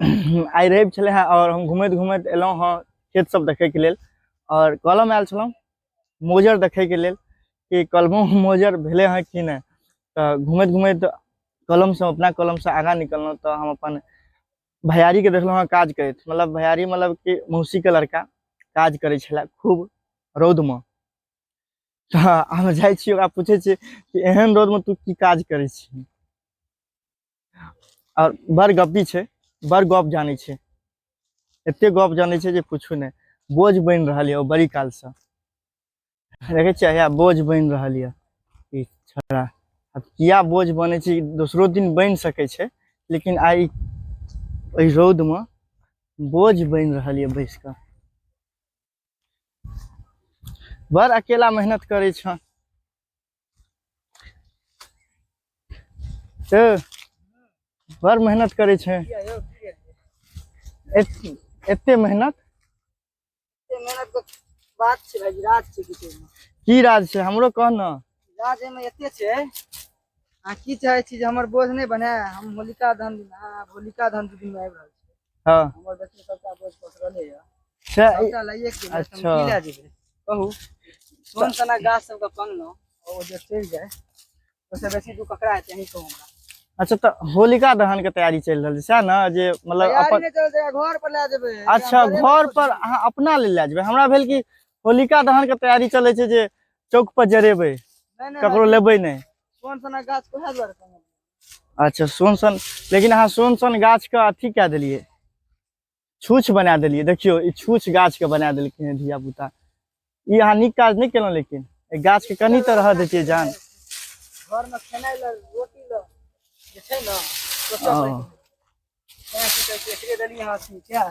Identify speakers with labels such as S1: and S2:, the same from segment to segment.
S1: आइ रवि छलै हँ आओर हम घुमैत घुमैत एलहुँ हँ खेत सब देखैके लेल आओर कलम आयल छलहुँ मोजर देखैके लेल कि कलमो मोजर भेलै हँ कि नहि। तऽ घुमैत घुमैत कलमसँ अपना कलमसँ आगाँ निकललहुँ तऽ हम अपन भैयारीके देखलहुँ हँ काज करैत, मतलब भैयारी मतलब कि मौसीके लड़का काज करै छलै खूब रौदमे। तऽ हम जाइ छी ओकरा पूछै छियै कि एहन रौदमे तू की काज करै छी? आओर बड़ गप्पी छै, बड़ गप जानै छै, एते गप जानै छै जे पूछू नहि। बोझ बनि रहल यऽ ओ बड़ी कालसँ, देखै छियै हैया बोझ बनि रहल यऽ ई छौड़ा। आब किया बोझ बनै छै, दोसरो दिन बनि सकै छै, लेकिन आइ एहि रौदमे बोझ बनि रहल यऽ बैस कऽ। बड़ अकेला मेहनत करै छह तऽ बड़ मेहनत करै छै। एते मेहनत
S2: मेहनत के बात छै भाईजी, राज छै किछु एहिमे।
S1: की राज छै हमरो कह ने।
S2: राज एहिमे एते छै, अहाँ की चाहै छी जे हमर बोझ नहि बने? हम होलिका दहन दिन, आब होलिका दहन दू दिन मे आबि रहल छै। हमर देखियौ सबटा बोझ पसरले यऽ। सबटा लाइए के हम की लए जेबै कहू? सोन सना गाछ सबके पंगलहुँ, ओ जे चलि जाय ओहिसँ बेसी दुख ककरा हेतै, अहीं कहू हमरा।
S1: अच्छा, तऽ होलिका दहन के तैयारी चलि रहल छै सएह ने? जे मतलब
S2: तैयारी नहि चलि रहल, घर पर लए जेबै।
S1: अच्छा, घर पर अहाँ अपना लेल लए जेबै। हमरा भेल कि होलिका दहन के तैयारी चलै छै जे चौक पर जरेबै, ककरो लेबै नहि।
S2: सोन सना गाछ कहाँ दुआरे?
S1: अच्छा, सोन सन, लेकिन अहाँ सोन सन गाछ के अथी कए देलियै, छूछ बना देलियै। देखियौ ई छूछ गाछ के बना देलखिन हेँ धिया पुता। ई अहाँ नीक काज नहि केलहुँ, लेकिन एहि गाछ के कनि तऽ रहऽ दैतियै जान।
S2: घर में खेनाइ लए रोटी लए जे छै ने, सोचऽ पड़ै छै। तैं की कहै छै, एकरे देलियै हँ अथी कए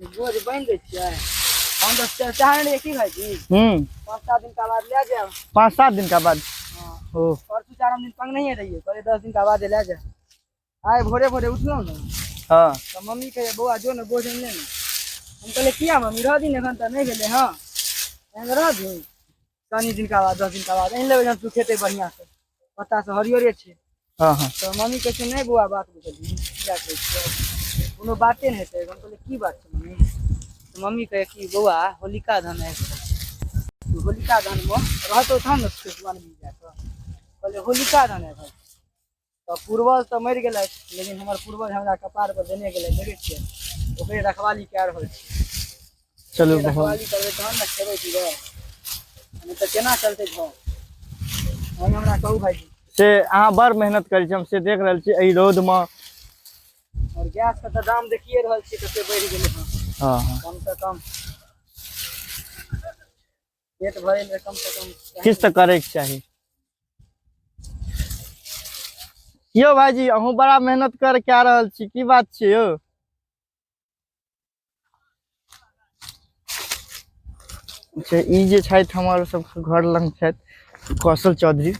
S2: जे बोझ बान्हि दै छियै। हम तऽ चाहने रहियै की भाईजी, 5-7 दिन का बाद लए जायब।
S1: 5-7 दिन का बाद?
S2: हँ। ओ परसू 4 दिन पंगनहिए रहियै, कहलियै 10 दिन का बाद लए जायब। आइ भोरे भोरे उठलहुँ ने, तऽ मम्मी कहै बौआ जो ने बोझ आनि ले ने। हम कहलियै किया मम्मी, रह दिन, एखन तऽ नहि भेलै हँ, एहन रह दिन, कनि दिनका बाद 10 दिनका बाद आनि लेबै, जहन सुखेतै बढ़िआँसँ, पत्ता सब हरियरे छै। तऽ मम्मी कहै छै नहि बौआ, बात बुझलिही, किया कहै छियै, कोनो बाते नहि हेतै। हम कहलियै की बात छै मम्मी? तऽ मम्मी कहै कि बौआ होलिका दहन आबि रहल छै, होलिका दहनमे रहतौ तहन ने सुखेतौ जा कऽ। कहलियै होलिका दहन आबि रहल छै तऽ पूर्वज तऽ मरि गेलथि, लेकिन हमर पूर्वज हमरा कपार पर देने गेलै, देखै छियै ओकरे रखवाली कए रहल छी।
S1: चलू, बहुत
S2: रखवाली करबै तहन ने खेबै पीबै, नहि तऽ केना चलतै घर? अहीं हमरा कहू भाईजी।
S1: से अहाँ बड़ मेहनत करै छी, हम से देख रहल छी एहि रौदमे।
S2: आओर गैस के तऽ दाम देखिए रहल छी कते बढ़ि गेलै हँ।
S1: हँ।
S2: कम से कम पेट भरै लए कम से कम
S1: किछु तऽ करैके चाही। यौ भाईजी, अहूँ बड़ा मेहनत कर कए रहल छी, की बात छै यौ? अच्छा, ई जे छथि हमर सबके घर लग छथि कौशल चौधरी,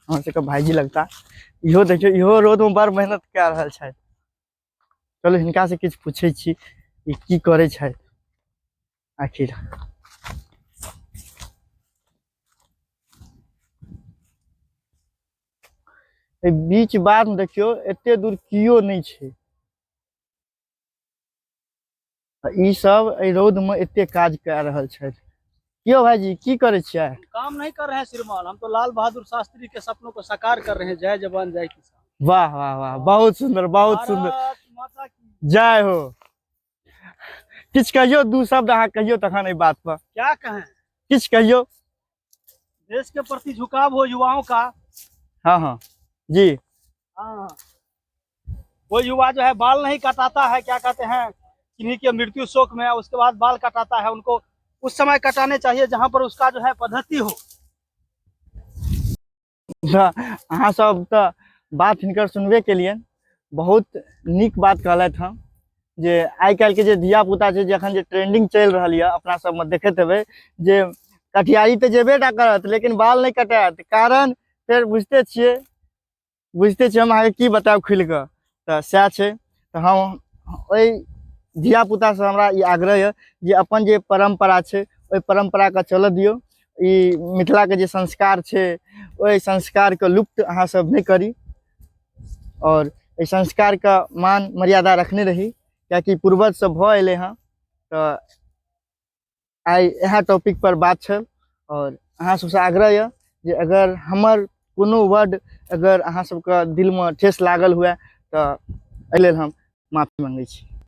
S1: हमर सबके भाईजी लगता। इहो देखियौ, इहो रौदमे बड़ मेहनत कए रहल छथि। चलू हिनका से किछु पूछै छी, ई की करै छथि आखिर। एहि बीच बाधमे देखियौ एते दूर कियो नहि छै, आ ई सब एहि रौद में एते काज कए रहल छथि। यौ भाईजी, की करै छियै?
S3: काम नहीं कर रहे हैं श्रीमान, हम तो लाल बहादुर शास्त्री के सपनों को साकार कर रहे हैं। जय जवान जय किसान।
S1: वाह वाह वाह, बहुत सुंदर, बहुत सुंदर।
S3: भारत माता की
S1: जय हो। किछु कहियौ, दू शब्द अहाँ कहियौ तखन एहि बात पर।
S3: क्या कहें?
S1: किछु कहियौ।
S3: देश के प्रति झुकाव हो युवाओं का।
S1: हाँ हाँ जी।
S3: हाँ, वो युवा जो है बाल नहीं कटाता है, क्या कहते हैं, किन्हीं के मृत्यु शोक में उसके बाद बाल कटाता है, उनको उस समय कटाने चाहिए जहां पर उसका जो है पद्धति हो।
S1: तऽ अहाँ सब तऽ बात हिनकर सुनबे केलियनि, बहुत नीक बात कहलथि हँ जे आइ काल्हिके जे धियापुता छै, जे एखन जे ट्रेंडिंग चलि रहल यऽ, अपना सबमे देखैत हेबै जे कटिहारी तऽ जेबे टा करत लेकिन बाल नहि कटायत, कारण फेर बुझिते छियै, बुझिते छियै, हम अहाँके की बतायब खुलि कऽ, तऽ सएह छै। तऽ हम ओहि धियापुतासँ हमरा ई आग्रह यऽ जे अपन जे परम्परा छै ओहि परम्पराके चलऽ दियौ। ई मिथिलाके जे संस्कार छै ओहि संस्कारके लुप्त अहाँ सब नहि करी आओर एहि संस्कारके मान मर्यादा रखने रही। कियाकि पूर्वज सब भऽ एलै हँ। तऽ आइ इएह टॉपिक पर बात छल आओर अहाँ सबसँ आग्रह यऽ जे अगर हमर कोनो वर्ड अगर अहाँ सबके दिलमे ठेस लागल हुए तऽ एहि लेल हम माफी माँगै छी।